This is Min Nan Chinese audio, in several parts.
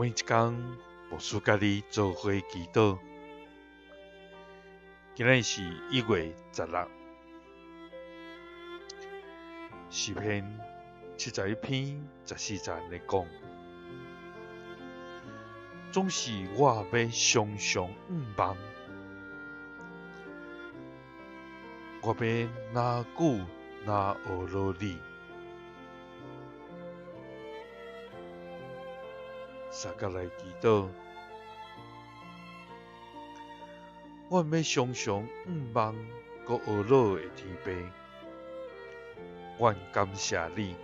每一工，牧師佮你做伙祈禱。今日是1月16，詩篇71篇14節按呢講：總是我欲常常向望，我欲若久若學樂你。相佮來祈禱，阮欲常常向望閣學樂的天父，阮感謝你，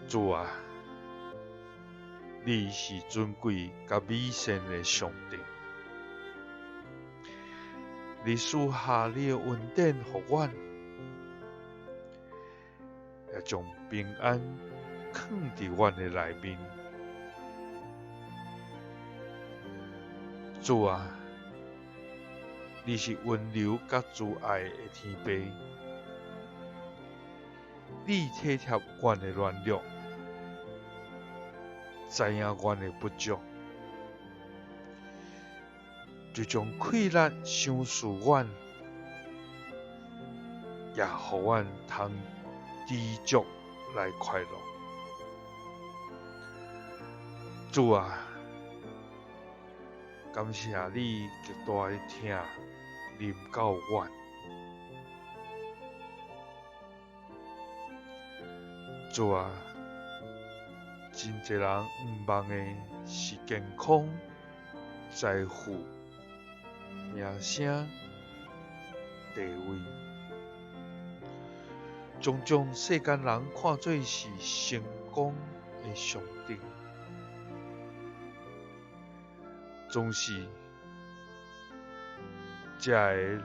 主啊，你是尊貴佮美善的上帝，你賜下你的恩典予阮，也將平安囥佇阮的內面。主啊，你是溫柔佮慈愛的天父，你體貼阮的軟弱，知影阮的不足，就將氣力賞賜阮，也予阮通知足來快樂。主啊，感謝你極大的疼臨到阮。主啊，真濟人向望的是健康、財富、名聲、地位，種種世間人看做是成功的象徵。總是，這个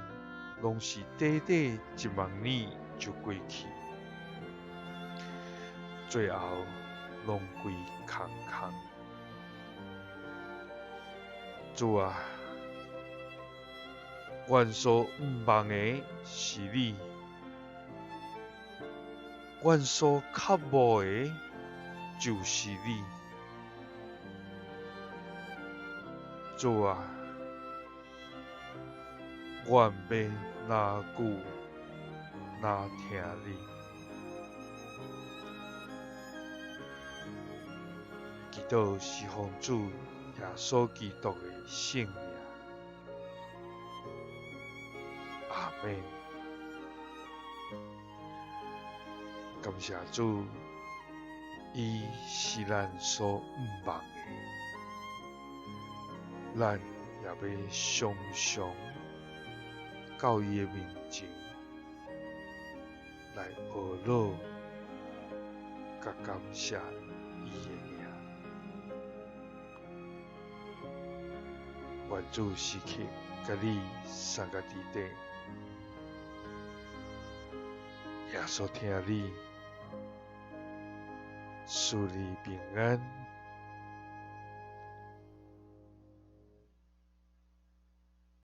攏是短短一望呢就過去，最後攏歸空空。主啊，阮所向望的是你，阮所渴慕的就是你。主啊，阮欲若久若疼你。祈禱是奉主耶穌基督的聖名。阿們。感謝主，伊是咱所向望的。咱也欲常常到伊的面前來學樂，佮感謝伊的名。願主時刻佮你相佮佇底，耶穌疼你，賜你平安。